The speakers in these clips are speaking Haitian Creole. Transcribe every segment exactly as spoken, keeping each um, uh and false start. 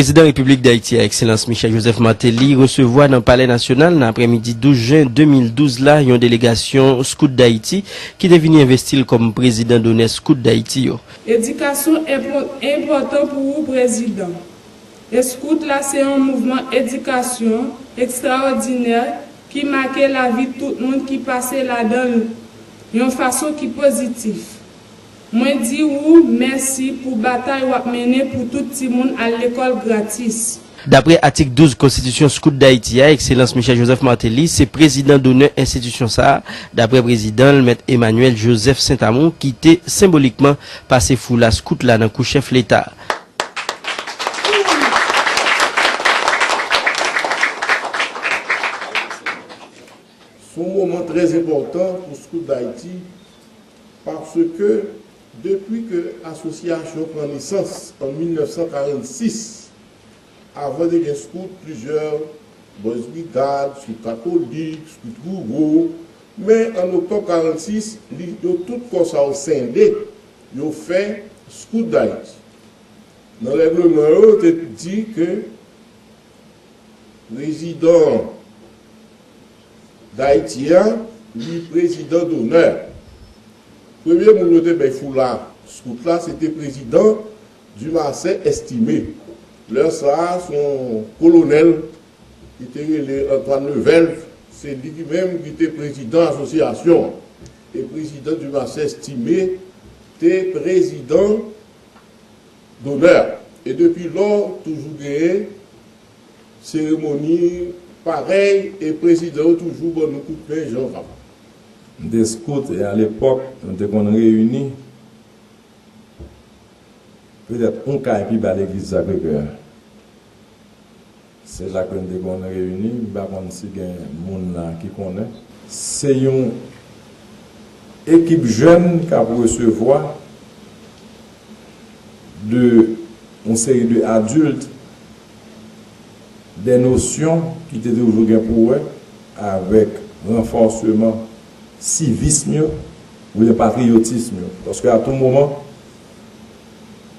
Prezidan Repiblik Dayiti a, Ekselans Michel Joseph Martelly, resevwa nan Palè Nasyonal nan aprèmidi douz jen de mil douz la yon delegasyon Scout Dayiti ki te vini envesti l kòm prezidan donè Scout Dayiti yo. Edikasyon enpò- enpòtan pou ou, Prezidan. Eskout la se yon mouvman edikasyon ekstraòdinè ki make lavi tout moun ki pase ladan l yon fason ki pozitif. Mwen di ou mèsi pou batay w ap mennen pou tout timoun al lekòl gratis. Daprè atik douz Konstitisyon Scout Dayiti a, Ekselans Michel Joseph Martelly se prezidan donè enstitisyon sa a, daprè prezidan l, Mèt Emmanuel Joseph Saint-Amour, ki te senbolikman pase foula Scout la nan kou chèf Leta. Se yon moman trè enpòtan pou Scout Dayiti, paske depi ke asosyasyon pran nesans an mil nèf san karannsis, avan te gen Scout, plizyè, Boys Brigade, Scout Katolik, Scout Ruro, men an oktòb karannsis, li, yo tout kò sa yo sende, yo fè Scout Dayiti. Nan règleman yo, yo te di ke prezidan Dayiti a, li prezidan donè. Premye moun yo te bay foula Scout la, se te prezidan Dumarsais Estimé. Lè sa a, se yon kolonèl ki te rele Antoine Levelve, se li ki menm ki te prezidan asosyasyon an. E prezidan Dumarsais Estimé te prezidan donè. E depi lò, toujou genyen seremoni parèy e prezidan yo toujou ban nou kout men jan yo kapab. M te Scout e alepòk, nou te konn reyini petèt yon kay pi ba legliz Sacré-Cœur. Se la ke n te konn reyini, m pa konn si gen moun la ki konnen. Se yon ekip jèn k ap resevwa de yon seri de adilt de nosyon ki te toujou gen pou wè avèk ranfòseman sivism yo oubyen patriyotism yo. Paske a tou moman,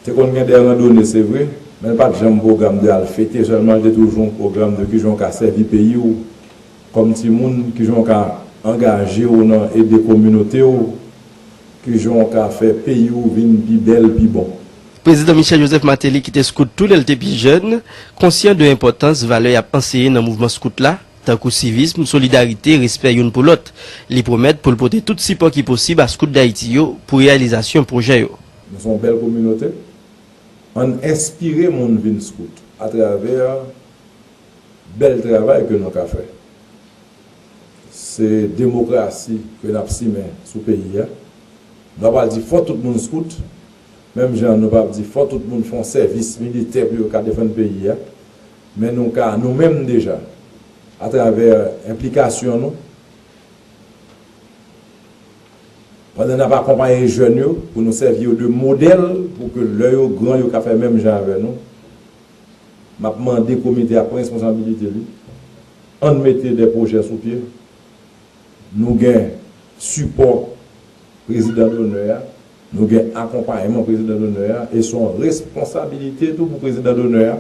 te konn gen de randone, se vre, men l pa t janm pwogram de al fete sèlman, l te toujou yon pwogram de kijan w ka sèvi peyi w kòm timoun, kijan w ka angaje w nan ede kominote w, kijan w ka fè peyi w vin pi bèl, pi bon. Prezidan Michel Joseph Martelly, ki te Scout tou lè l te pi jèn, konsyan de enpòtans valè y ap anseye nan mouvman Scout la, tankou sivism, solidarite, respè youn pou lòt. Li pwomèt pou l pote tout sipò ki posib a Scout Dayiti yo pou reyalizasyon pwojè yo. Nou se yon bèl kominote. Ann enspire moun vin Scout atravè bèl travay ke nou ka fè. Se demokrasi ke n ap simen sou peyi a. Nou pa pral di fò tout moun Scout, menm jan nou p ap di fò tout moun fè yon sèvis militè pou yo ka defann peyi a. Men nou ka, nou menm deja, atravè enplikasyon nou, pandan n ap akonpaye jèn yo, pou nou sèvi yo de modèl, pou ke lè yo gran, yo ka fè menm jan avè nou, m ap mande komite a pran responsablite li. Ann mete de pwojè sou pye. Nou gen sipò prezidan donè a, nou gen akonpayman prezidan donè a, e se yon responsablite tou pou prezidan donè a,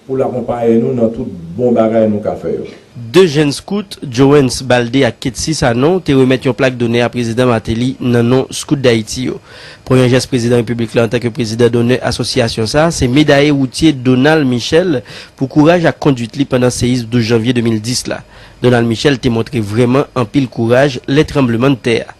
pou l akonpaye nou nan tout bon bagay nou ka fè yo. De jèn Scout, Joens Baldé ak Ketsi Sanon, te remèt yon plak donè a Prezidan Martelly nan non Scout Dayiti yo. Premye jès Prezidan Repiblik la antanke Prezidan donè asosyasyon sa a, se medaye woutye Donald Michel pou kouraj ak kondwit li pandan seyis douz janvye de mil dis la. Donald Michel te montre vrèman anpil kouraj lè tranblemanntè a.